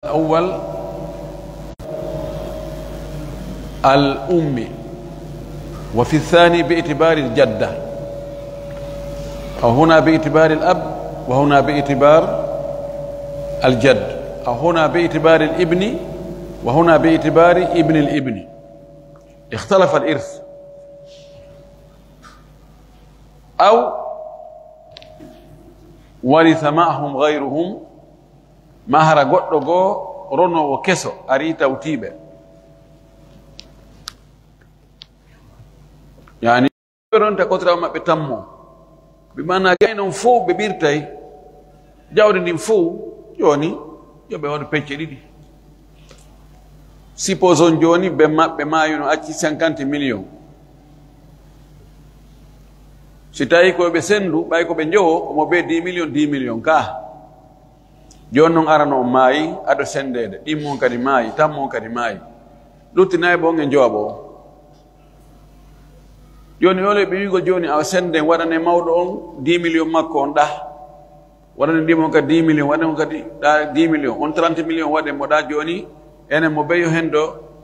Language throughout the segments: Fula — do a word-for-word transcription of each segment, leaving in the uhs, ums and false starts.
الأول الأم، وفي الثاني باعتبار الجدة، أو هنا باعتبار الأب وهنا باعتبار الجد، أو هنا باعتبار الابن وهنا باعتبار ابن الابن. اختلف الإرث. أو ورث معهم غيرهم، ma hara goɗɗo goo ronoowo keso arii tawtii ɓe. Yani, ɓe ronta kotirawo maɓɓe tammo. Bi maana gay non fow ɓe ɓirtay jawdi ndin fow, jooni yo ɓe waɗu pecce ɗiɗi. Supposons jooni ben maɓɓe maayuno acci cinquante millions. Si tawi ko ɓe sendu, ɓay ko ɓe njowo, omo be dix millions, dix millions ka. Jooni non arano on maayi, ado sendeede, ɗimmo on kadi maayi, tammo on kadi maayi. Lutti nayɓo on e njowaɓo on. Jooni ole ɓe wi'ugo jooni a senden waɗane mawɗo on dix millions makko on ɗa. Waɗane ndimo ka dix millions, waɗane on kadi ɗa dix millions. On trente millions waɗe mo ɗa jooni, enen mo beyo hen do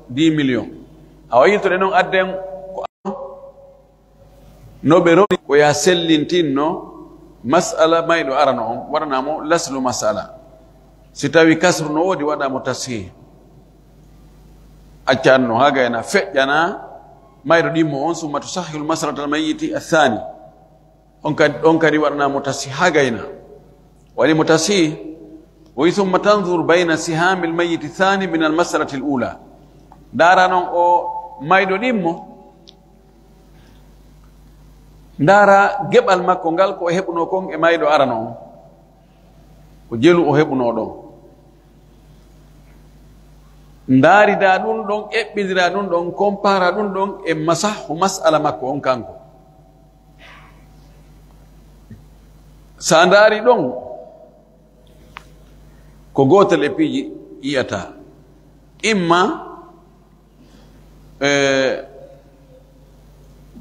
dix millions. Awa yiltoɗe non adden ko no ɓe roni ko ya sellintinno mas'ala mayɗo arano on, waɗana mo laslu mas'ala. Si tawi kasru no woodi, waɗa mo tashih. Accanno ha gayna feƴƴana mayɗo ɗimmo on, summa tusahhihul mas'alatal mayyiti athani. On kadi, on kadi waɗana mo tashih ha gayna. Waɗi mo tashih, o wi, "Thumma tanzur bayna sihamil mayyiti thani min al mas'alati al ula." Ndaara non o mayɗo ɗimmo, ndaara geɓal makko ngal ko o heɓuno kon e mayɗo arano on. Ko jelu o heɓuno ɗon. Ndaarida ɗum ɗon, eɓɓidira ɗum ɗon, kompara ɗum ɗon e masahu mas'ala makko on kanko. Sa ndaari ɗon, ko gootel e piiji yi'ata. Imma, eh,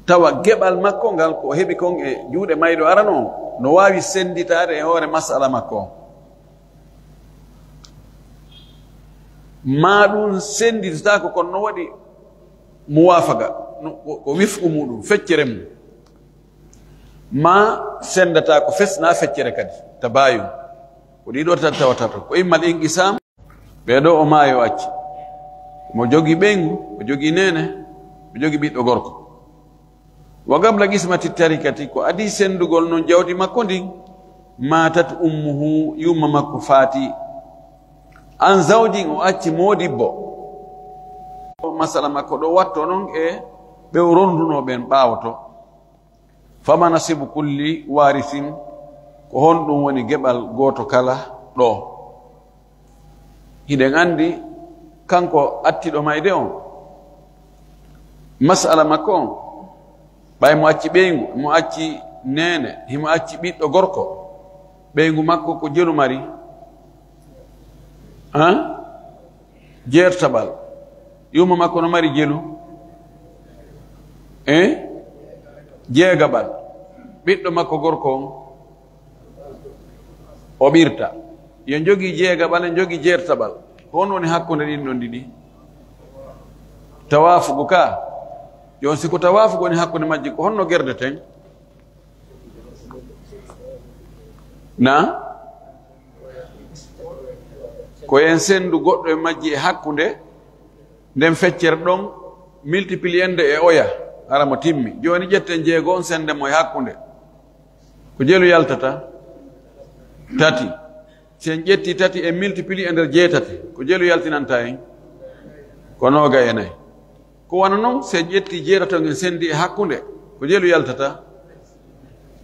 tawa geɓal makko ngal ko o heɓi kon e juuɗe mayɗo arano on, no waawi senditaade e hoore mas'ala makko on. Ma ɗum senditataako, kono no waɗi muwafaqa, no, ko, ko wifqu muɗum, feccere mum. Ma sendata ko fesna feccere kadi, tabayun. Ko ɗiɗo tan tawata to. Ko immal inqisam, ɓe ɗo o maayo acci. Mo jogi ɓeyngu, mo jogi nene, mo jogi ɓiɗɗo gorko. Wa qabla qismati tarikati, ko adii sendugol non jawdi makko ndin, matat ummuhu, yumma makko faati. An zawjin, o acci moodibbo. Masala makko ɗo watto non e ɓe o ronduno ɓen ɓaawoto. Fama nasibu kulli warisin, ko honɗum woni geɓal gooto kala ɗo? Hiɗen anndi kanko attiɗo mayde on, masala makko on, ɓay mo acci ɓeyngu, mo acci neene, himo acci ɓiɗɗo gorko, ɓeyngu makko ko jelu mari, han? Jeertaɓal. Yumma makko no mari jelu? Eh? Jeegaɓal. Ɓiɗɗo makko gorko on, o ɓirta. Yo jogii jeegaɓal, yo jogii jeertaɓal. Ko honɗum woni hakkunde ɗin ɗon ɗiɗi? Tawaafugu ka. Jooni, si ko tawaafugu woni hakkunde majji, ko honno gerdeten? Na? Ko en sendu goɗɗo e majji e hakkunde, nden feccere ɗon multiplier nde e oya, hara mo timmi. Jooni ƴetten jeego on sende mo e hakkunde. Ko jelu yaltata? Tati. Si en ƴetti tati en multiplier e nder jeetati, ko jelu yaltinanta en? Ko noogay e nayi. Ko wano non, si en ƴetti jeetati on en sendi e hakkunde, ko jelu yaltata?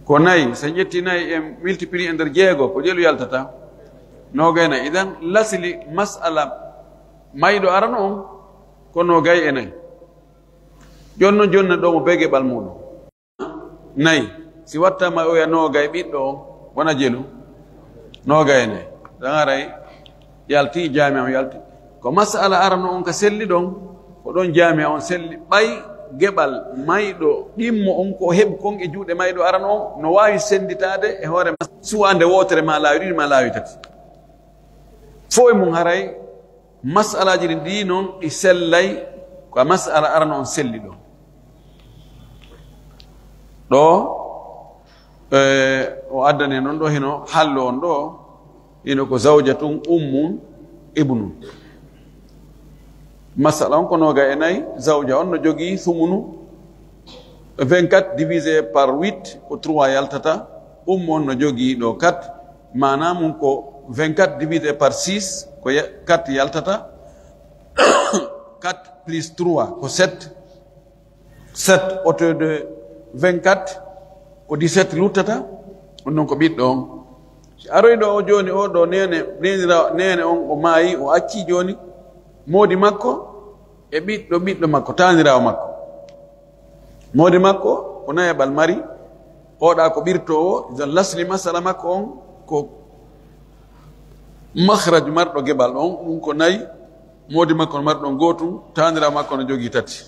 Ko nayi. Si en ƴetti nayi en multiplier e nder jeego, ko jelu yaltata? Noogay e nayi. Idan lasli masala mayɗo arano on ko noogay e nayi. Jonno jonno ɗo mo be geɓal muɗum. Nayi. Si wattaama oya noogay ɓiɗɗo on, wona jelu? Noogay e nayi. Tan haray yalti, jaami'a on yalti. Ko masala arano on ka selli ɗon, ko ɗon jaami'a on selli. Ɓay geɓal mayɗo ɗimmo on ko heɓi kon e juuɗe mayɗo arano on, no waawi senditaade e hoore mas-, suwande wootere ma laawi ɗiɗi ma laawi tati. Fof e mum haray, masalaaji ɗin ɗi noon ɗi sellay, ko masala arano on selli ɗo. Ɗo, eh, o addani noon ɗo hino hallo on ɗo, hino ko zawja tun, ummun, ibnun. Masala on ko noga e nayi, zawja on no jogii sumunu, vingt-quatre divisé par huit ko trois yaltata, ummu on no jogii ɗo quatre, maana mum ko vingt-quatre divisé par six ko ya-, quatre yaltata, quatre plus trois ko sept, sept hauteur de vingt-quatre ko dix-sept luttata, on noon ko ɓiɗɗo on. Si aroy ɗo o jooni, o ɗo neene, neenira-, neene on o maayi, o acci jooni moodi makko e ɓiɗɗo, ɓiɗɗo makko, taaniraawo makko. Moodi makko ko nayaɓal mari, oɗa ko ɓirtoowo, idan lasli masala makko on ko makhraj marɗo geɓal on, ɗum ko nayi, moodi makko on marɗo on gootum, taaniraawo makko no jogii tati.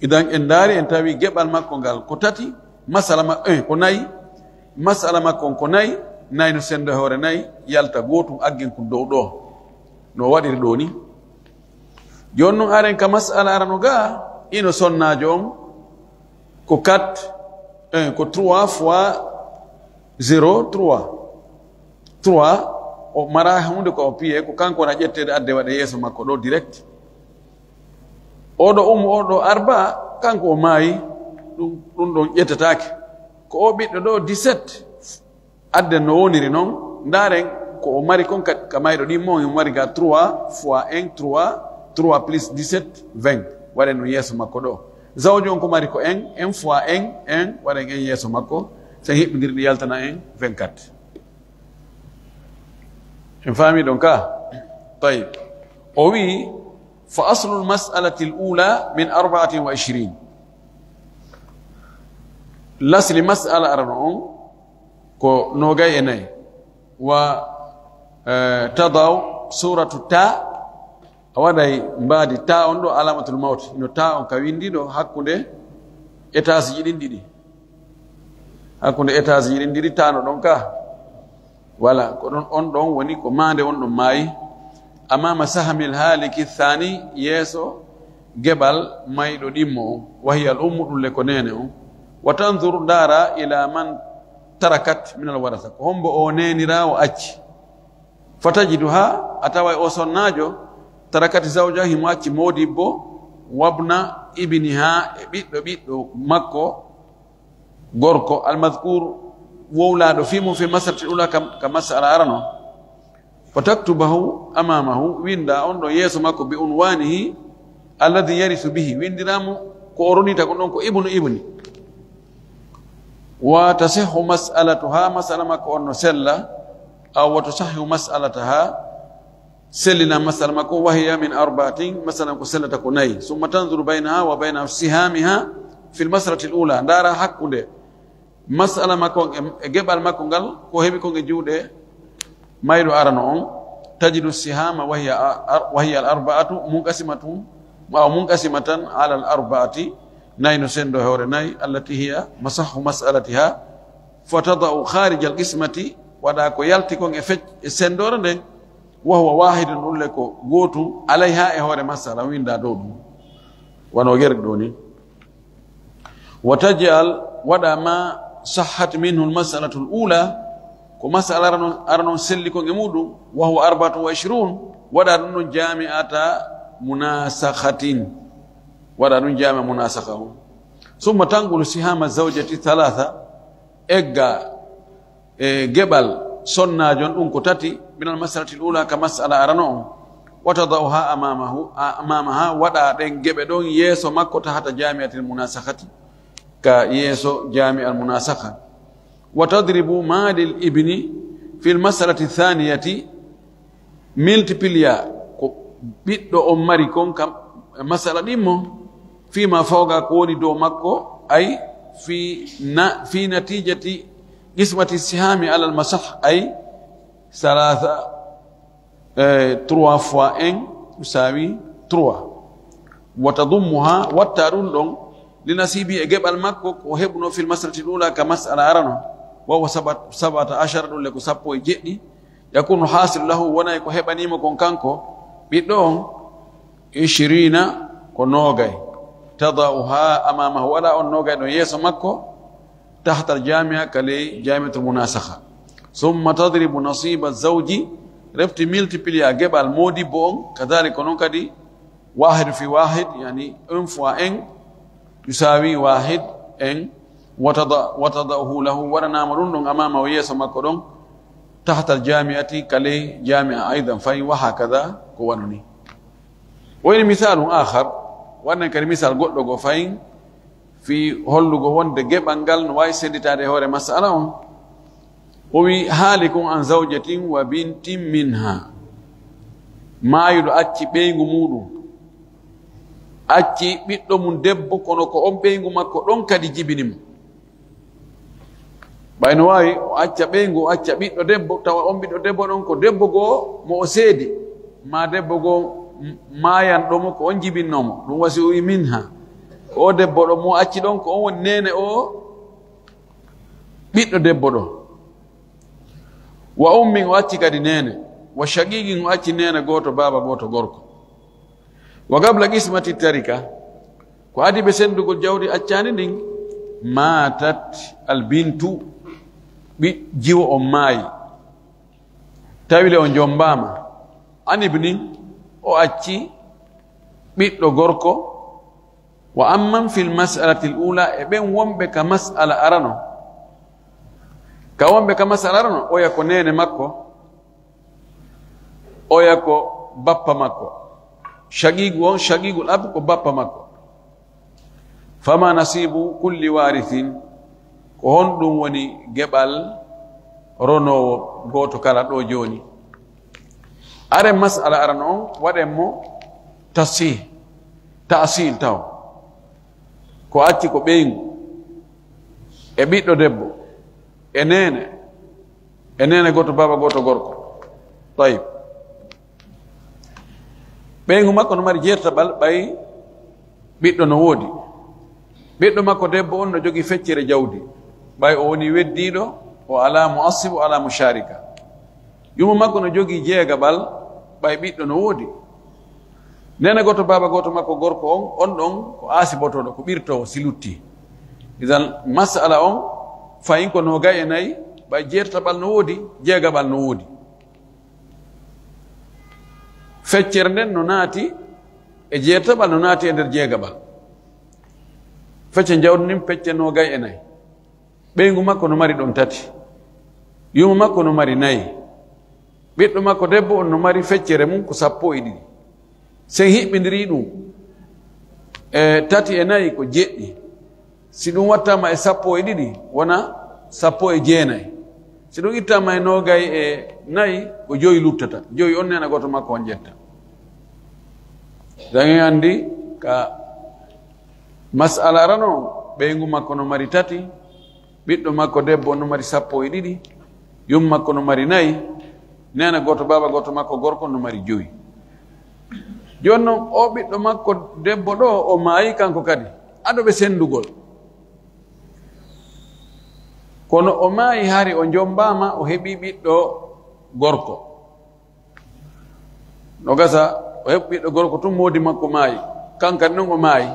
Idan en ndaari, en tawi geɓal makko ngal ko tati, masala ma-, eh, ko nayi, masala makko on ko nayi, nayi no sendo e hoore nayi, yalta gootum, aggen kun dow ɗo. No waɗiri ɗo ni. Jooni noon, aren ka masala arano ga, ino sonnaajo on, ko quatre, eh, ko trois fois zéro, trois. Trois, o mara huunde ko o piye, ko kanko wona ƴetteede adde waɗe yeeso makko ɗo direct. Oɗo ummu, oɗo arba, kanko o maayi, ɗum, ɗum ɗon ƴettataake. Ko o ɓiɗɗo ɗo, dix-sept. Adden no woniri noon, ndaaren ko o mari kon ka, ka mayɗo ɗimmo, o mari ga trois fois un, trois, trois plus dix-sept, vingt. Waɗen ɗum yeeso makko ɗo. Zawju on ko mari ko un, un fois un, un, waɗen un yeeso makko. Sen hiɓɓindiri ɗi yaltana en vingt-quatre. En faami ɗon ka? Tayyib. O wi'i, "Fa aslul mas'alatil ula min arba'atin wa ishrin." Lasli mas'ala arano on, ko noogay e nayi. Wa, eh, tadaw suratu ta, a waɗay mbaadi ta on ɗo alamatul mawti. No ta on ka winndi ɗo hakkunde étage ji ɗin ɗiɗi. Hakkunde étage ji ɗin ɗiɗi ta no ɗon ka. Wala, ko ɗon, on ɗon woni ko maande on ɗon maayi. Amama sahamil haliki thani, yeeso geɓal mayɗo ɗimmo on. Wahiyal ummu ɗum le ko neene on. Wa tanzur ndaara ila man tarakat min al warasa. Ko hombo o neeniraawo acci. Fatajiduha, a taway o sonnaajo, tarakati zawja, himo acci moodibbo, wabna ibniha, e ɓiɗɗo ɓiɗɗo makko, gorko, almadkur, wowlaaɗo fii mum fi masalatil ula, ka, ka masala arano. Fa taktubahu amamahu, winda on ɗo yeeso makko, bi unwanihi, alladhi yarisu bihi, windiramo ko o ronita ko ɗon ko ibnu ibni. Wa tasihhu mas'alatuha, mas'ala makko on no sella, aw wa tusahhu mas'alataha, sellina mas'ala makko, wa hiya min arba'atin, mas'ala ko sellata ko nayi. Summa tanzuru baynaha wa bayna sihamiha fil mas'alatil ula, ndaara hakkunde mas'ala makko on e, e geɓal makko ngal, ko heɓi kon e juuɗe mayɗo arano on, tajidu sihama wa hiya a-, ar-, wa hiya al arba'atu munqasimatun, aw munqasimatan ala al arba'ati, nayi no sendo e hoore nayi, allati hiya masahhu mas'alatiha, fa tada'u kharij al qismati, waɗa ko yalti kon e fec-, e sendoore nden, wa huwa wahidun, ɗum le ko gootum, alayha, e hoore masala, winda dow ɗum. Wano gerɗe ɗo ni. Wa taj'al, waɗa ma sahhat minhu al-mas'alatu al-ula, ko masala ara non, ara non selli kon e muɗum, wa huwa arba'atun wa ishrun, waɗa ɗum ɗon jami'ata munasakhatin, waɗa ɗum jami'a munasakha on. Summa tanqulu sihama zawjati thalatha, egga e geɓal sonnaajo on, ɗum ko tati, minal masalatil ula, ka masala arano on, wa tada'uha amamahu, a-, amamaha, waɗa ɗen geɓe ɗon yeeso makko, tahata jami'atil munasakhati, ka yeeso jami'al munasakha. Wa tadribu ma lil ibni fil masalati thaniyati, multiplier ko ɓiɗɗo on mari kon kam masala ɗimmo, fima fawqa, ko woni dow makko, ay fi na-, fi natijati qismati sihami alal masah, ay salasa, eh, trois fois un, usawi trois. Wa tadummuha, watta ɗum ɗon, li nasibi, e geɓal makko, ko heɓuno fil masalati ɗula ka masala arano, wa huwa sabat-, sabata ashara, ɗum le ko sappo e jeɗɗi, Yakunu hasilu lahu, wonay ko heɓanimo kon kanko ɓiɗɗo on, ishirina, ko noogay, tada'uha amamahu, waɗa on noogay ɗon yeeso makko, tahta aljamia, ka ley jamiatul munasakha. Summa tadribu nasiba zawji, refti multiplier geɓal modibbo on, kadhalika, ko non kadi, wahid fi wahid, yani un fois un, yusawi wahid, un, watada, watada'uhu lahu, waɗanama ɗum ɗon amamahu, yeeso makko ɗon, tahta aljamiati, ka ley jamia aidan, fayin, wa hakada, ko wano ni. Woni misalun akhar, waɗen kadi misal goɗɗo go fayin, fii hollugo wonde geɓal ngal no waawi sennditaade e hoore masala on. O wi'i, haalikun an zawjatin wa bintin minha. Maayuɗo acci ɓeyngu muuɗum. Acci ɓiɗɗo mum debbo, kono ko on ɓeyngu makko ɗon kadi jibini mo. Ɓay no waawi o acca ɓeyngu, o acca ɓiɗɗo debbo, tawa on ɓiɗɗo debbo ɗon ko debbo goo mo o seedi, maa debbo goo m-, maayanɗo mo, ko on jibinnoo mo. Ɗum wasi o wi'i minha. Ko o debbo ɗo mo acci ɗon, ko on woni neene o ɓiɗɗo debbo ɗo. Wa ummin, o acci kadi neene. Wa shaqiqin, o acci neene gooto, baaba gooto gorko. Wa qabla qismati tarika, ko adii ɓe senndugol jawdi accaani ndin, maatat albintu, ɓi-, jiwo on maayi. Tawi le o jommbaama. An ibnin, o acci ɓiɗɗo gorko. Wa amman fil mas'alatil ula, e ɓen wonɓe ka mas'ala arano. Ka wonɓe ka mas'ala arano, oya ko neene makko, oya ko bappa makko. Shaqiqu on, shaqiqul ab ko bappa makko. Fama nasibu kulli warithin, ko honɗum woni geɓal ronoowo gooto kala ɗo jooni? Aren mas'ala arano on, waɗen mo tasih, ta'sil taw. Ko acci ko ɓeyngu, e ɓiɗɗo debbo, e neene, e neene gooto, baaba gooto gorko. Tayib. Ɓeyngu makko no mari jeertaɓal, ɓay ɓiɗɗo no woodi. Ɓiɗɗo makko debbo on no jogii feccere jawdi, ɓay o woni weddiiɗo, o alaa mu'assib, o alaa musharika. Yumma makko no jogii jeegaɓal, ɓay ɓiɗɗo no woodi. Neene gooto, baaba gooto makko gorko on, on ɗon ko asibotooɗo, ko ɓirtoowo si lutti. Idan, mas'ala on, fayin ko noogay e nayi, ɓay jeertaɓal no woodi, jeegaɓal no woodi. Feccere nden no naati e jeertaɓal, no naati e nder jeegaɓal. Fecce jawdi ndin, pecce noogay e nayi. Ɓeyngu makko no mari ɗon tati. Yumma makko no mari nayi. Ɓiɗɗo makko debbo on no mari feccere mum ko sappo e ɗiɗi. Sen hiɓɓindiri ɗum e tati e nayi ko jeɗɗi. Si ɗum wattaama e sappo e ɗiɗi, wona sappo e jeenayi. Si ɗum ittaama e noogay e nayi, ko joyi luttata. Joyi on neene gooto makko on ƴetta. Dañi anndi ka mas'ala arano, ɓeyngu makko no mari tati, ɓiɗɗo makko debbo no mari sappo e ɗiɗi, yum makko no mari nayi, neene gooto, baaba gooto makko gorko no mari joyi. Jooni non, o ɓiɗɗo makko debbo ɗo, o maayi kanko kadi, ado ɓe senndugol. Kono o maayi, hari o jommbaama, o heɓi ɓiɗɗo gorko. No gasa, o heɓi ɓiɗɗo gorko tun, moodi makko maayi. Kanko kadi non o maayi.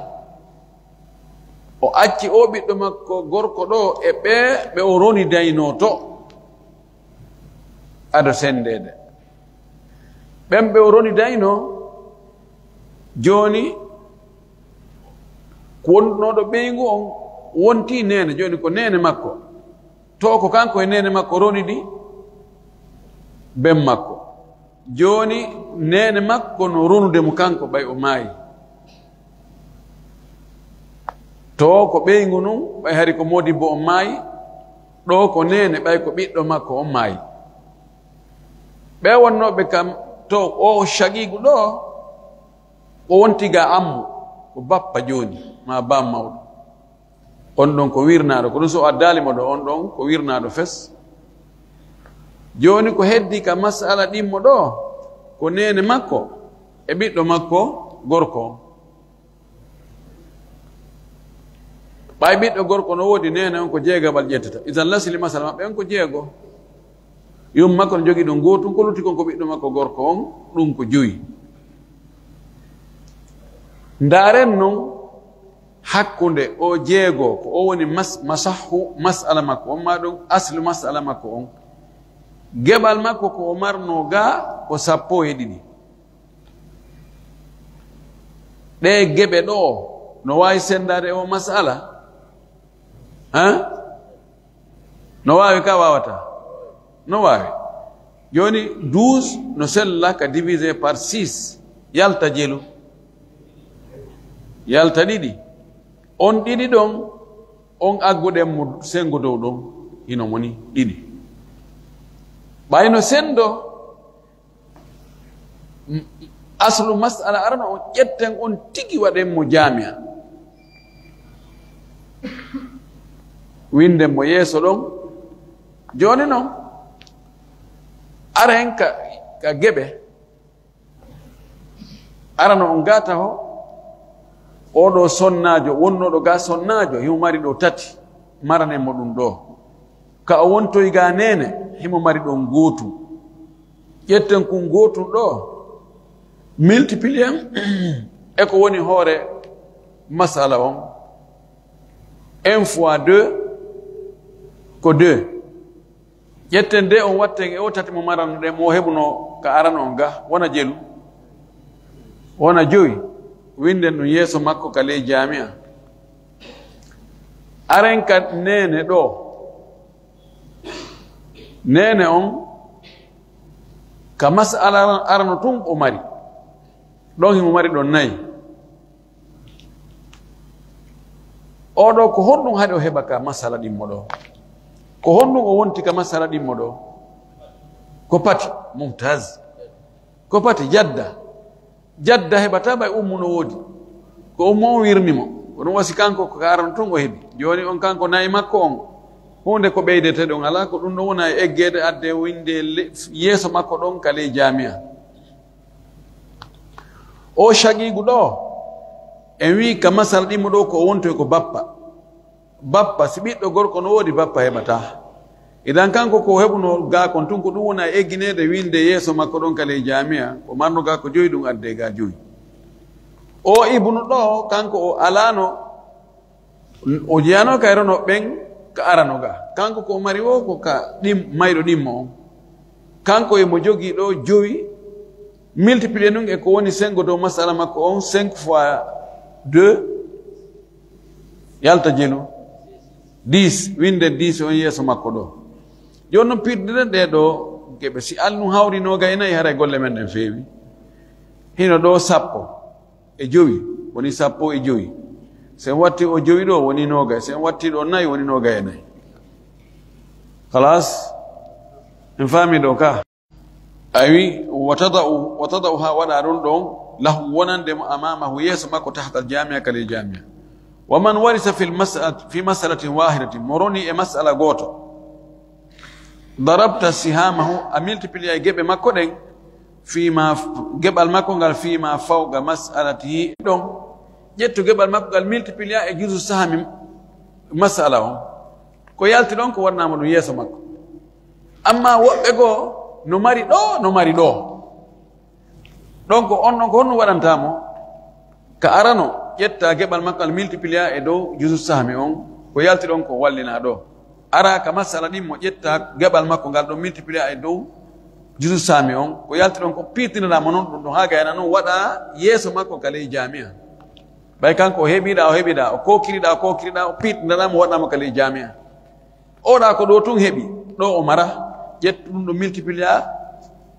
O acci o ɓiɗɗo makko gorko ɗo e ɓe, ɓe o ronidaynoo to. Ado senndeede. Ɓen ɓe o ronidaynoo, jooni ko wonnooɗo ɓeyngu on wontii neene, jooni ko neene makko. To ko kanko e neene makko ronidi ben makko. Jooni neene makko no ronude mo kanko ɓay o maayi. To ko ɓeyngu nun, ɓay hari ko moodibbo on maayi. Ɗo ko neene, ɓay ko ɓiɗɗo makko on maayi. Ɓe wonnooɓe kam to o shaqiiqu ɗo, o wonti ga ammu, ko bappa jooni, maa baa mawɗo. On ɗon ko wirnaaɗo, ko ɗum so o addaali mo ɗo, on ɗon ko wirnaaɗo fes. Jooni ko heddi ka masala ɗimmo ɗo, ko neene makko e ɓiɗɗo makko gorko on. Ɓay ɓiɗɗo gorko no woodi, neene on ko jeegaɓal ƴettata. Idan lasli masala maɓɓe on ko jeego. Yumma makko no jogii ɗum gootum, ko lutti kon ko ɓiɗɗo makko gorko on, ɗum ko jowi. Ndaaren non hakkunde o jeego, ko o woni mas-, masahhu mas'ala makko on, maa ɗum aslu mas'ala makko on. Geɓal makko ko o marnoo gaa ko sappo e ɗiɗi. Ɗee geɓe ɗoo no waawi senndaade e o mas'ala? Hein? No waawi ka waawataa? No waawi. Jooni, douze no sella ka divisé par six, yalta jelu. Yalta ɗiɗi. On ɗiɗi ɗon, on agguɗen mo senngo dow ɗon, hino moni ɗiɗi. Ɓay no senndo, m-, aslu mas'ala arano on, ƴetten on tigi, waɗen mo jaami'a. Winden mo yeeso ɗon. Jooni non, aren ka, ka geɓe. Arano on gaa taho, oo ɗoo sonnaajo, wonnooɗo gaa sonnaajo, himo mari ɗoo tati, maranen mo ɗum ɗoo. Ka o wontoyi gaa neene, himo mari ɗon gootum. Ƴetten kun gootum ɗoo, multiplier e ko woni hoore masala on. Un fois deux ko deux. Ƴetten de on, watten e o tati mo maranno ɗen, mo heɓuno ka arano on ga, wona jelu, wona jowi. Winden ɗum yeeso makko ka ley jaami'a. Aren ka neene ɗoo. Neene on, ka masala arano tun o mari. Ɗon himo mari ɗon nayi. Oo ɗoo, ko honɗum haɗi o heɓa ka masala ɗimmo ɗoo? Ko honɗum o wonti ka masala ɗimmo ɗoo? Ko pati, mumtaz. Ko pati, jadda. Jadda heɓataa ɓay ummu no woodi. Ko ummu on wirni mo. Ko ɗum wasi kanko ko ka arano tun o heɓi. Jooni on kanko nayi makko on, huunde ko ɓeydete ɗon alaa, ko ɗum ɗon wona e eggeede adde winde le-, yeeso makko ɗon ka ley jaami'a. O shaqiiqu ɗoo, en wi'i ka masala ɗimmo ɗoo ko o wontoy ko bappa. Bappa, si ɓiɗɗo gorko no woodi, bappa heɓataa. Idan kanko ko heɓuno gaa kon tun, ko ɗum wona e eggineede winde yeeso makko ɗon ka ley jaami'a, ko marno gaa ko jowi, ɗum adde gaa jowi. O ibnu ɗoo, kanko o alaano, o jeyano ka e rono ɓen ka arano gaa. Kanko ko o mari wo ko ka ɗim-, mayɗo ɗimmo on. Kanko e mo jogii ɗoo jowi, multiplier nun e ko woni sengo dow masala makko on, cinq fois deux, yalta jenu, dix, winden dix on yeeso makko ɗoo. Jooni non piirdiren ɗee ɗoo geɓe. Si alnu hawri noogay e nayi, haray golle men ɗen feewi. Hino ɗoo sappo e jowi, woni sappo e jowi. Sen watti o jowi ɗoo, woni noogay. Sen watti ɗoo nayi, woni noogay e nayi. Khalas? En faami ɗoo ka? Aywi, wa tada'u, wa tada'u ha waɗa ɗon ɗon, lahu wonande mo, amamahu yeeso makko, tahta al jami'a, ka ley jami'a. Wa man warisa fil mas'al-, fi mas'alatin wahidatin, mo roni e mas'ala gooto. Darabta sihamahu, a multiplier geɓe makko ɗen, fima f-, geɓal makko ngal, fima fawqa mas'alatihi ɗon. Ƴettu geɓal makko ngal, multiplier e juzu sahami mas'ala on. Ko yalti ɗon ko wonnamo ɗum yeeso makko. Amma woɓɓe goo no mari ɗoo, no mari ɗoo. Ɗon ko on ɗon ko honno waɗanta mo? Ka arano, ƴetta geɓal makko ngal, multiplier e dow juzu sahmi on, ko yalti ɗon ko wallina ɗoo. Ara ka masala ɗin mo ƴetta geɓal makko ngal ɗon, multiplier e dow juzu sahmi on, ko yalti ɗon ko piitinana mo non ɗum ɗon, haa gayna non waɗa yeeso makko ka ley jami'a. Ɓay kanko o heɓiɗa, o heɓiɗa, o kokiriɗa, o kokiriɗa, o piitinana mo, waɗa mo ka ley jami'a. Oɗa ko ɗo tun heɓi, ɗo o mara, ƴettu ɗum ɗo multiplier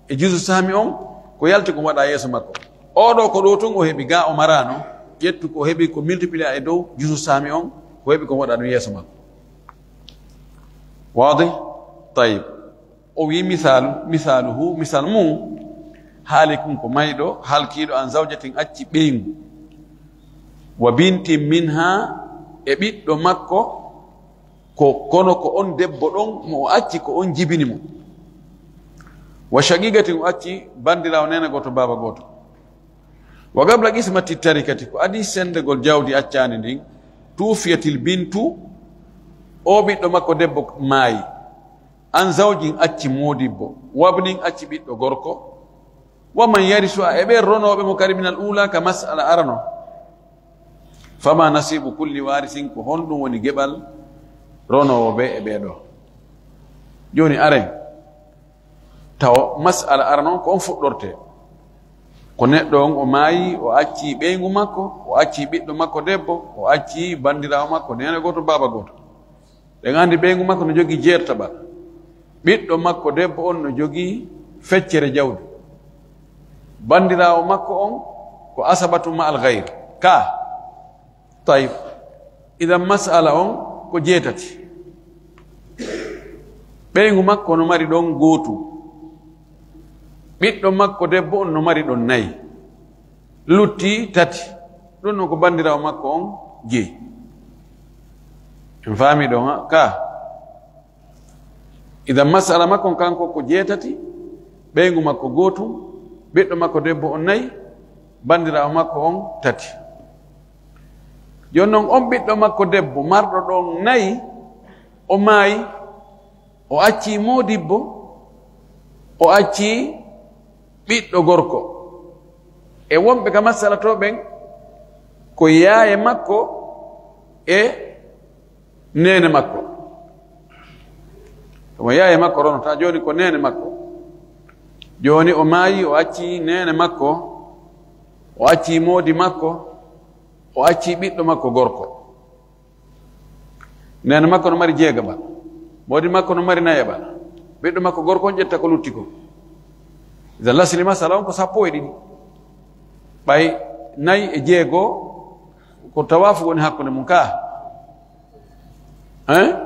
e juzu sahmi on, ko yalti ko waɗa yeeso makko. Oɗo ko ɗo tun o heɓi, ga o marano, ƴettu ko heɓi ko multiplier e dow juzu sahmi on, ko heɓi ko waɗa ɗum yeeso makko. Waadih? Tayyib. O wi misaalu, misaaluhu, misal mum, haalikun ko mayɗo, halkiiɗo an zawjatin acci ɓeyngu. Wa bintin minha e ɓiɗɗo makko, ko, kono ko on debbo ɗon mo o acci ko on jibini mo. Wa shaqiqatin o acci bandiraawo neene gooto baaba gooto. Wa qabla qismati tarikati ko adii senndegol jawdi accaandi ndin, tuufiyatil bintu, o ɓiɗɗo makko debbo maayi. An zawjin acci moodibbo, wabnin acci ɓiɗɗo gorko, wa man yarisu a e ɓen ronooɓe mo kadi minal uula ka mas'ala arano. Fama nasibu kulli warisin, ko honɗum woni geɓal ronoowo ɓe e ɓee ɗoo? Jooni aren taw mas'ala arano on ko on fuɗɗortee. Ko neɗɗo on o maayi, o acci ɓeyngu makko, o acci ɓiɗɗo makko debbo, o acci banndiraawo makko neene gooto, baaba gooto. Ɗen anndi ɓeyngu makko no jogii jeertaɓal. Ɓiɗɗo makko debbo on no jogii feccere jawdi. Banndiraawo makko on ko asabatu ma al gayr. Ka. Tayib. Idan mas'ala on ko jeetati. Ɓeyngu makko no mari ɗon gootum. Ɓiɗɗo makko debbo on no mari ɗon nayi. Lutti tati. Ɗum non ko banndiraawo makko on jeyi. En faami ɗon, ha? Ka. Idan masala makko on kanko ko jeetati, ɓeyngu makko gootum, ɓiɗɗo makko debbo on nayi, banndiraawo makko on tati. Jooni non on ɓiɗɗo makko debbo marɗo ɗon nayi, o maayi, o acci moodibbo, o acci ɓiɗɗo gorko. E wonɓe ka masala to ɓen, ko yaaye makko e neene makko. Ko yaaye makko ronata, jooni ko neene makko. Jooni o maayi, o acci neene makko, o acci moodi makko, o acci ɓiɗɗo makko gorko. Neene makko no mari jeegaɓal, moodi makko no mari nayaɓal, ɓiɗɗo makko gorko on ƴetta ko lutti kon. Idan lasli masala on ko sappo e ɗiɗi. Ɓay nayi e jeego ko tawaafu woni hakkunde mum ka. Hein?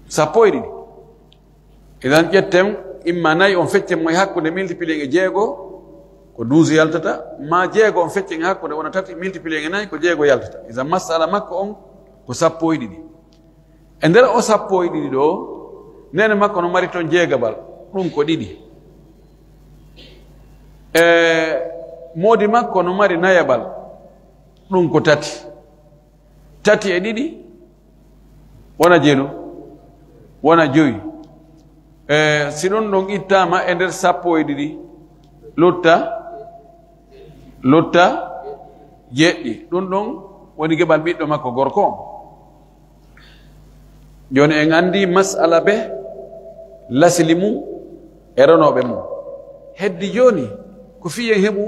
Sappo e ɗiɗi. Idan ƴetten imma nayi on feccen mo e hakkunde, multiplier e jeego, ko douze yaltata, ma jeego on feccen e hakkunde wona tati, multiplier e nayi, ko jeego yaltata. Idan masala makko on ko sappo e ɗiɗi. E nder o sappo e ɗiɗi ɗo, neene makko no mari ton jeegaɓal, ɗum ko ɗiɗi. E moodi makko no mari nayaɓal, ɗum ko tati. Tati e ɗiɗi wona jelu, wona jowi. E si ɗum ɗon ittaama e nder sappo e ɗiɗi, lutta, lutta jeɗɗi. Ɗum ɗon woni geɓal ɓiɗɗo makko gorko on. Jooni en anndi masala be lasili mum e ronooɓe mum. Heddi jooni ko fii en heɓu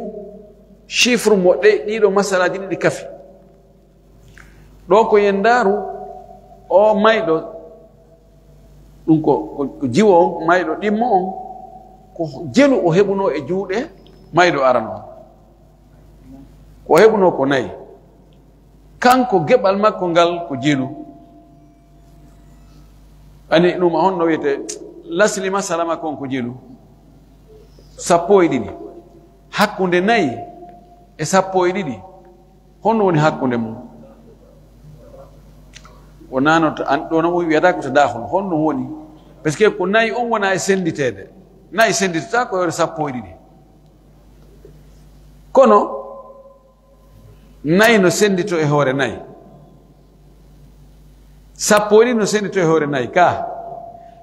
chiffre mo ɗe, ɗiɗo masalaaji ɗiɗi kafi. Ɗo ko yen ndaaru o mayɗo, ɗum ko, ko, ko jiwo on, mayɗo ɗimmo on, ko jelu o heɓuno e juuɗe mayɗo arano on. Ko o heɓuno ko nayi. Kanko geɓal makko ngal ko jelu. Ani ɗum honno wiyete lasli masala makko on ko jelu? Sappo e ɗiɗi. Hakkunde nayi e sappo e ɗiɗi. Honno woni hakkunde mum? O nano to an ɗo no wiyata ko to dahon. Honno woni? Parce que ko nayi on wona e senditede. Nayi senditata ko e sappo e ɗiɗi. Kono nayi no sendito e hoore nayi. Sappo e ɗiɗi no sendito e hoore nayi. Ka.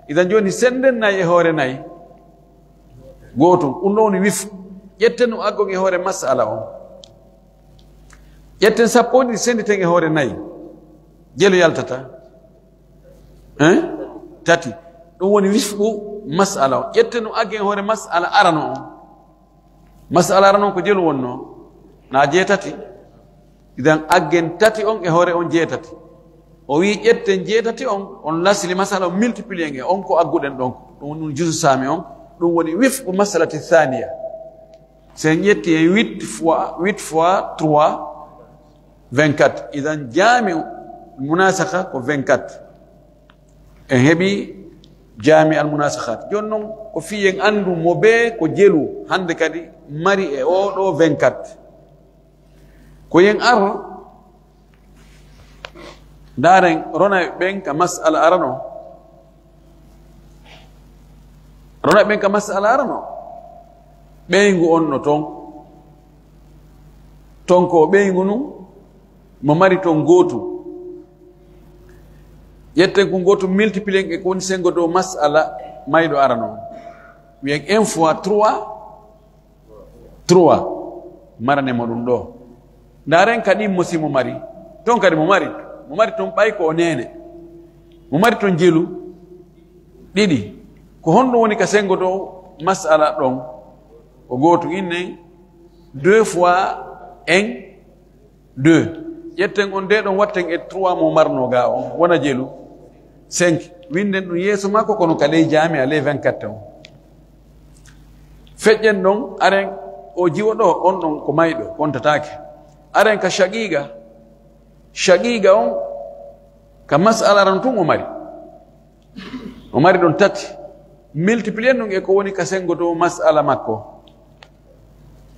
Idan jooni senden nayi e hoore nayi. Gootum. Ɗum ɗo woni wif. Ƴetten no aggon e hoore masala on. Ƴetten sappo e ɗiɗi senditen e hoore nayi. Jelu yaltata. Hein? Tati. Ɗum woni wifqu masala on. Ƴetten no aggen e hoore masala arano on. Masala arano on ko jelu wonno. Na jeetati. Idan aggen tati on e hoore on jeetati. O wi ƴetten jeetati on, on lasli masala on multiplier nge on ko agguɗen ɗon. Ɗum ɗum jusu sami on. Ɗum woni wifqu masalati thaniya. Si en ƴetti en huit fois, huit fois trois, vingt-quatre. Idan jaami munasaka ko vingt-quatre. En heɓi jaami al munasakat. Jooni non ko fii en anndu mo bee ko jelu hannde kadi mari e oo ɗoo vingt-quatre. Ko yen ar ndaaren ronay ɓen ka masala arano. Ronay ɓen ka masala arano. Ɓeyngu on no ton. Ton ko ɓeyngu nun mo mari ton gootu. Ƴetten ko gootum, multiplier e ko woni senngo dow masala mayɗo arano on. Wiyen un fois trois, trois. Marane mo ɗum ɗo. Ndaaren kadi mo si mo mari. Toon kadi mo mari. Mo mari toon ɓay ko o neene. Mo mari toon jelu. Ɗiɗi. Ko honɗum woni ka senngo dow masala ɗon? Ko gootum, innen deux fois un, deux. Ƴetten on deux ɗon, watten e trois mo marno ga on, wona jelu. Cinq. Winden ɗum yeeso makko, kono ka ley jaami'a, ley vingt-quatre on. Feƴƴen ɗon, aren o jiwo ɗo, on ɗon ko mayɗo, kontataake. Aren ka shaqiqa, shaqiqa on, ka masala ran tun o mari. O mari ɗon tati. Multiplier ɗum e ko woni ka senngo dow masala makko.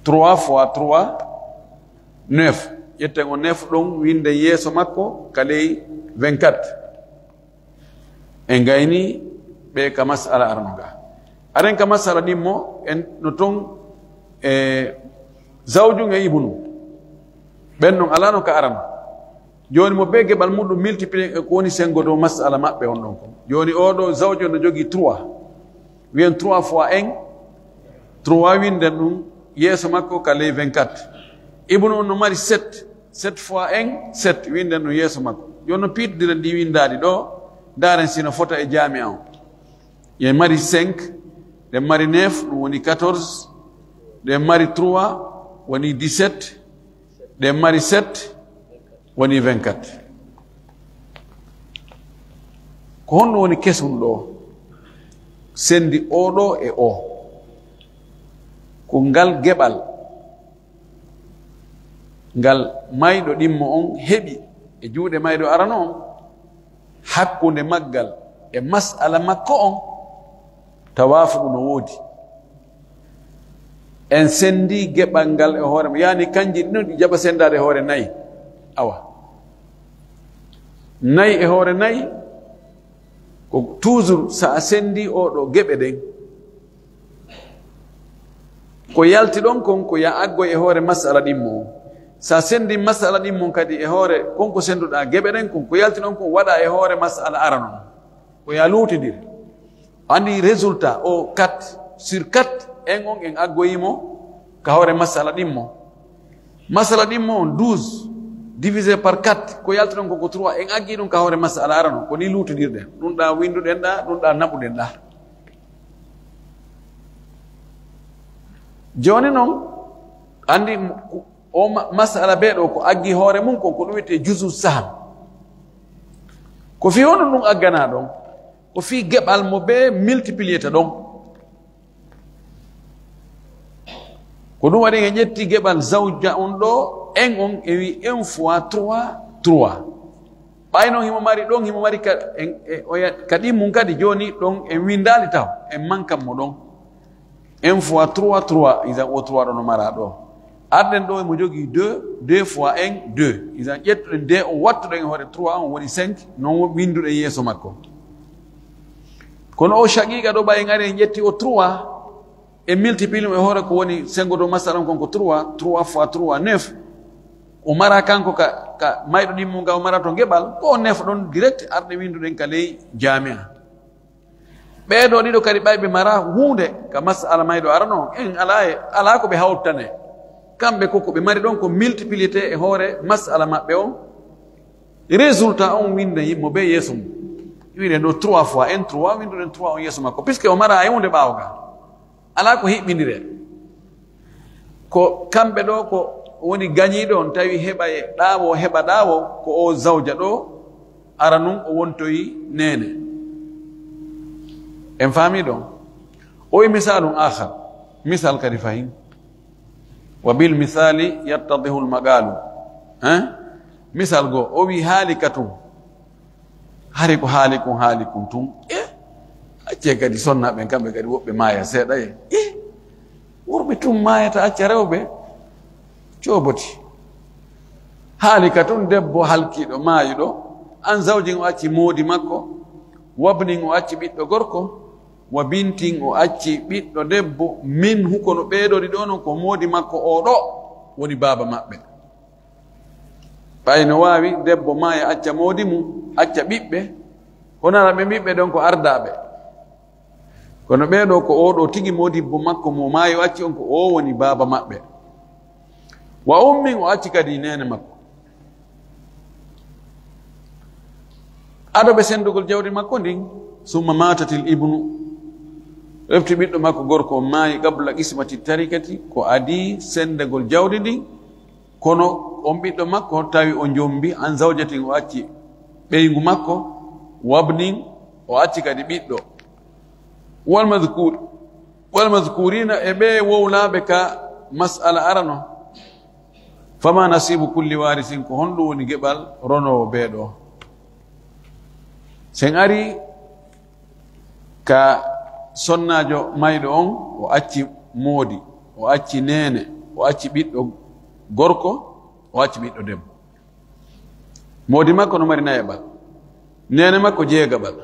Trois fois trois, neuf. Ƴetten o neuf ɗon, winden yeeso makko ka ley vingt-quatre. En gayni ɓe ka masala arano ga. Aren ka masala ɗimmo, en no ton e zawjun e ibnu. Ɓen non alano ka arano. Jooni mo bee geɓal muɗum multiplier e ko woni senngo dow masala maɓɓe on ɗon kon. Jooni oo ɗoo zawjo no jogii trois. Wiyen trois fois un, trois, winden ɗum yeeso makko ka ley vingt-quatre. Ibnu on no mari sept, sept fois un, sept, winden ɗum yeeso makko. Jooni no piitidiren ɗi winndaaɗi ɗoo, ndaaren si no fota e jaami'a on. Ɗen mari cinq, ɗen mari neuf, ɗum woni quatorze, ɗen mari trois, woni dix-sept, ɗen mari sept, woni vingt-quatre. Ko honno woni kesun ɗoo? Senndi oo ɗoo e oo. Ko ngal geɓal ngal mayɗo ɗimmo on heɓi e juuɗe mayɗo arano on, hakkunde maggal e mas'ala makko on, tawaafuqu no woodi. En senndi geɓal ngal e hoore mum, yaani kanji ɗin ɗi jaɓa senndaade e hoore nayi. Awa. Nayi e hoore nayi, ko toujours so a senndi oo ɗoo geɓe ɗen, ko yalti ɗon kon ko yo a aggoy e hoore masala ɗimmo on. So a senndi masala ɗimmo on kadi e hoore kon ko sennduɗaa geɓe ɗen kon, ko yalti ɗon kon waɗa e hoore masala arano on. Ko yo a luutidir. Anndi résultat o quatre sur quatre, en on en aggoyi mo ka hoore masala ɗimmo. Masala ɗimmo on, douze divisé par quatre, ko yalti ɗon kon ko trois, en aggi ɗum ka hoore masala arano. Ko ni luutidirɗen. Ɗum ɗa winnduɗen ɗa, ɗum ɗa naɓuɗen ɗa. Jooni non, anndi o ma-, masala bee ɗoo ko aggi hoore mum kon, ko ɗum wiyetee juzu saham. Ko fii honɗum ɗum agganaa ɗon? Ko fii geɓal mo bee multiplier ta ɗon. Ko ɗum waɗi en ƴetti geɓal zawja on ɗoo, en on, en wi un fois trois, trois. Ɓay non himo mari ɗon, himo mari ka, en, e, oya, ka ɗin mum kadi, jooni ɗon en winndaali taho, en mankan mo ɗon. Un fois trois, trois, isan o trois ɗo no mara ɗo. Arɗen ɗo emo jogii deux, deux fois un, deux. Isan ƴettuɗen deux on, wattuɗen e hoore trois on, woni cinq, non winnduɗen yeeso makko. Kono o shaqiqa ɗo, ɓay en ari en ƴetti o trois, e multiplier e hoore ko woni senngo dow masala on kon ko trois, trois fois trois, neuf. O mara kanko ka, ka mayɗo ɗimmo nga o mara to geɓal, ko o neuf ɗon direct, arɗe winnduɗen ka ley jaami'a. Ɓee ɗoo ɗiɗo kadi ɓay ɓe mara huunde ka masala mayɗo arano on, en alaa e, alaa ko ɓe hawtane. Kamɓe ko, ko ɓe mari ɗon ko multiplier e hoore masala maɓɓe on. Résultat on winnda yimmo bee yeeso mum. Wiɗen ɗo trois fois un, trois, winnduɗen trois on yeeso makko. Puisque o mara e huunde ɓaawo ga. Alaa ko hiɓɓindire. Ko kamɓe ɗo ko woni gañiiɗo on, tawi heɓa e ɗaawo, heɓa ɗaawo, ko o zawja ɗo, ara nun o wontoyi neene. En faami ɗon? O wi misaalun aakhar. Misal kadi fahin. Wa bil misali yattadihul maqalu. Hein? Misal go, o wi haalikatun. Hari ko haalikun, haalikun tun. E, accee kadi sonnaaɓe ɓen, kamɓe kadi woɓɓe maaya seeɗa e. E, worɓe tun maayata acca rewɓe cooboti. Haalikatun, debbo halkiiɗo maayuɗo, an zawjin, o acci moodi makko, wabnin, o acci ɓiɗɗo gorko, wa bintin, o acci ɓiɗɗo debbo, minhu, kono ɓee ɗoo ɗiɗo non ko moodi makko oo ɗo woni baaba maɓɓe. Ɓay no waawi debbo maaya acca moodi mum, acca ɓiɓɓe, Wonana ɓe ɓiɓɓe ɗon ko ardaaɓe. Kono ɓee ɗoo ko oo ɗoo tigi moodibbo makko mo maayi o acci on, ko oo woni baaba maɓɓe. Wa ummin, o acci kadi neene makko. Ado ɓe senndugol jawdi makko ndin, summa maatatil ibnu, refti ɓiɗɗo makko gorko on maayi, qabla qismati tarikati, ko adii senndegol jawdi ndin, kono on ɓiɗɗo makko tawi o jombi, an zawjatin, o acci ɓeyngu makko, wabnin, o acci kadi ɓiɗɗo. Wal mazkur-, wal mazkurina, e ɓee wowlaaɓe ka mas'ala arano. Fama nasibu kulli warisin, ko honɗum woni geɓal ronoowo bee ɗoo? Sen ari ka sonnaajo mayɗo on, o acci moodi, o acci neene, o acci ɓiɗɗo gorko, o acci ɓiɗɗo debbo. Moodi makko no mari nayaɓal, neene makko jeegaɓal.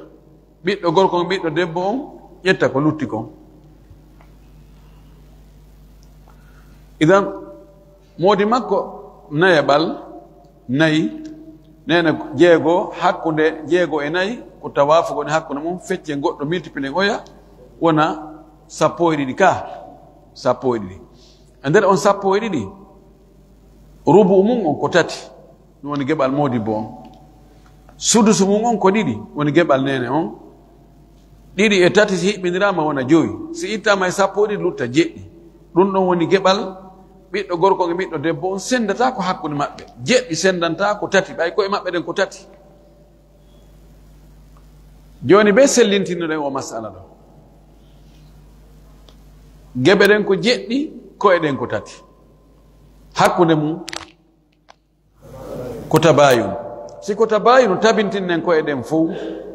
Ɓiɗɗo gorko on, ɓiɗɗo debbo on, ƴetta ko lutti kon. Idan, moodi makko nayaɓal nayi, neene jeego, hakkunde jeego e nayi, ko tawaafugo ni hakkunde mum, feccen goɗɗo, multiplier oya, wona sappo e ɗiɗi ka, sappo e ɗiɗi. E nder on sappo e ɗiɗi, rubu mum on ko tati, ɗum woni geɓal moodibbo on. Sudusu mum on ko ɗiɗi, woni geɓal neene on. Ɗiɗi e tati si hiɓɓindiraama wona jowi. Si ittaama e sappo e ɗiɗi lutta jeɗɗi. Ɗum ɗon woni geɓal ɓiɗɗo gorko e ɓiɗɗo debbo on, senndata ko hakkunde maɓɓe. Jeɗɗi senndanta ko tati, ɓay ko'e maɓɓe ɗen ko tati. Jooni bee sellintinoɗen o masala ɗo. Geɓe ɗen ko jeɗɗi, ko'e ɗen ko tati. Hakkunde mum ko tabayun. Si ko tabayun, tabintinnen ko'e ɗen fow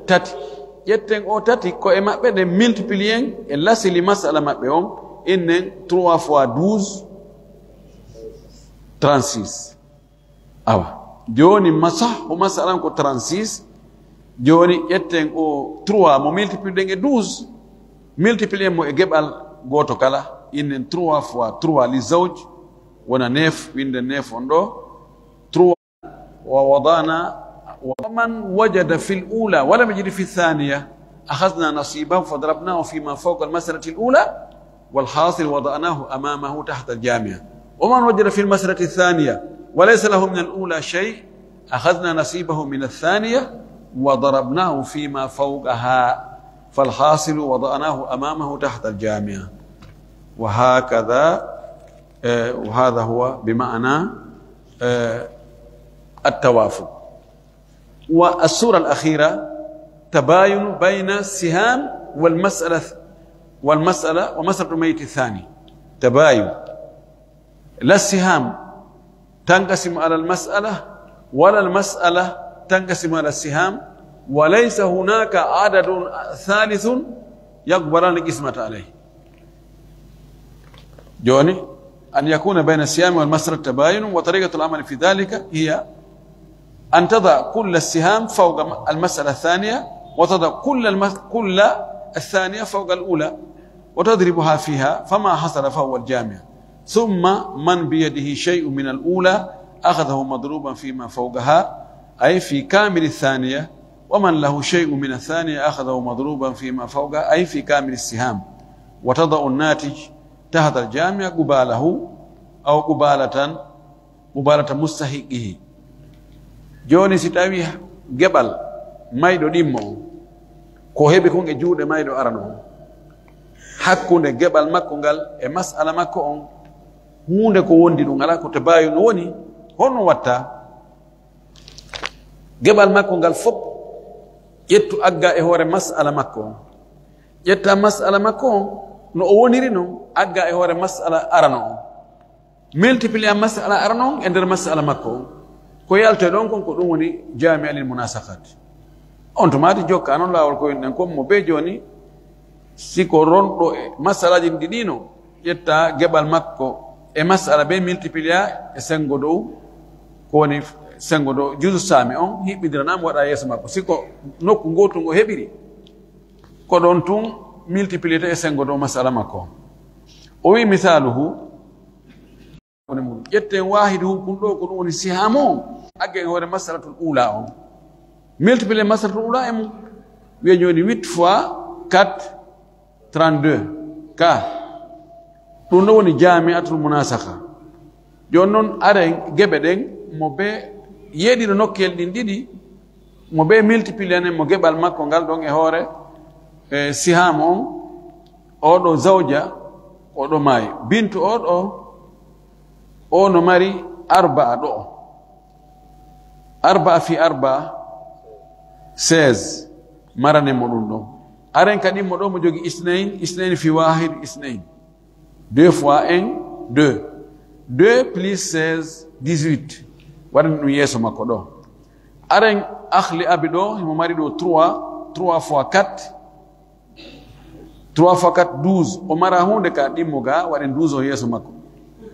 tati. Ƴetten o tati, ko'e maɓɓe ɗen multiplier e lasili masala maɓɓe on, innen trois fois douze, trente-six. Awa. Jooni masah, o masala on ko trente-six. Jooni ƴetten o trois mo multiplier ɗen e douze, multiplier mo e geɓal gooto kala, innen trois fois trois li zawj, wona neuf, winden neuf on ɗo. Trois, wa wadana, wa man wajada fil ula wa lam yajid fi thaniya, akhadna nasibahu fa darabnahu fi ma fawqa al mas'alati al ula, wal hasil wadanahu amamahu tahta al jami'a. Wa man wajada fil mas'alati thaniya wa laysa lahu min al ula shay, akhadna nasibahu min al thaniya wa darabnahu fi ma fawqaha. Fal hasil wadanahu amamahu tahta al jami'a. Wa hakadha, eh, wa hadha huwa bi ma'na, eh, at tawafuq. Wa as-sura al-akhira tabayun bayna siham wal mas'ala, wal mas'ala wa mas'alatu mayyit thani. Tabayun. La siham tanqasimu ala al-mas'ala, wala al-mas'ala tanqasimu ala siham, wa laysa hunaka adadun thalithun yaqbalan al-qismata alayhi. Jooni, an yakuna bayna siyami wal masala tabayun, wa tariqatu al amali fi dhalika hiya an tada kulla siham fawqa al masala thaniya, wa tada kulla al mas-, kulla al thaniya fawqa al ula, wa tadribuha fiha, fama hasala fahuwa al jami'. Thumma man biyadihi shay'un min al ula akhadhahu madruban fima fawqaha, ay fi kamil al thaniya, ومن له شيء من الثانية أخذه مضروبا فيما فوقه، أي في كامل السهام، وتضع الناتج تحت الجامع قباله أو قبالة، قبالة مستحقه. Jooni, si tawi geɓal mayɗo ɗimmo on, ko heɓi kon e juuɗe mayɗo arano on, hakkunde geɓal makko ngal e mas'ala makko on, huunde ko wondi ɗum alaa, ko tabayun woni, honno watta? Geɓal makko ngal fof, ƴettu agga e hoore mas'ala makko on. Ƴetta mas'ala makko on, no o woniri non, agga e hoore mas'ala arano on. Multiplier mas'ala arano on e nder mas'ala makko on. Ko yaltoy ɗon kon, ko ɗum woni jami'a lil munasaqat. On tuma di jokka non laawol ko yonɗen kon mo be jooni, si ko ronɗo e mas'alaji ɗiɗi no, ƴetta geɓal makko e masala be multiplier e sengo dow, ko woni sengo dow juzu sami on, hiɓɓindiranaama waɗa yeeso makko. Si ko nokku ngootu ngo heɓiri, ko ɗon tun multiplier e sengo dow masala makko on. O wi misaluhu, ƴetten wahiduhu kun ɗo, ko ɗum woni sihamu on, aggen hoore masalatul ula on, multiplier masalatul ula e mum. Wiye jooni huit fois quatre, trente-deux. Ka ɗum ɗo woni jami'atul munasakha. Jooni noon, aren geɓe ɗen, mo be yeeɗino nokkel ɗin ɗiɗi, mo be multiplier nen mo geɓal makko ngal ɗon e hoore, e sihaamu on, oɗo zawja, oɗo maayi. Bintu oɗo, o no mari arba'a ɗo. Arba'a fi arba'a, seize. Maranen mo ɗum ɗon. Aren kadi mo ɗo mo jogi isnayn, isnayn fi wahid, isnayn. Deux fois un, deux. Deux plus seize, dix-huit. Waɗani ɗum yeeso makko ɗo. Aren akhli abi ɗo, himo mari ɗo trois, trois fois quatre. Trois fois quatre, douze. O mara huunde ka ɗimmo ga, waɗen douze o yeeso makko.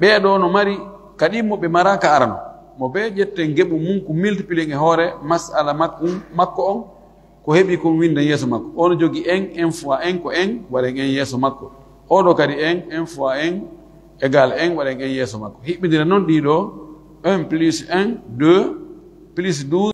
Ɓee ɗo no mari ka ɗimmo ɓe mara ka arano. Mo be ƴetten geɓu mum ko multiplier e hoore mas'ala makko, makko on. Ko heɓi kon winden yeeso makko. Ono jogi un, un fois un ko un, waɗen un yeeso makko. Oɗo kadi un, un fois un égal un, waɗen un yeeso makko. Hiɓɓindira noon ɗiɗo, un plus un, deux, plus douze.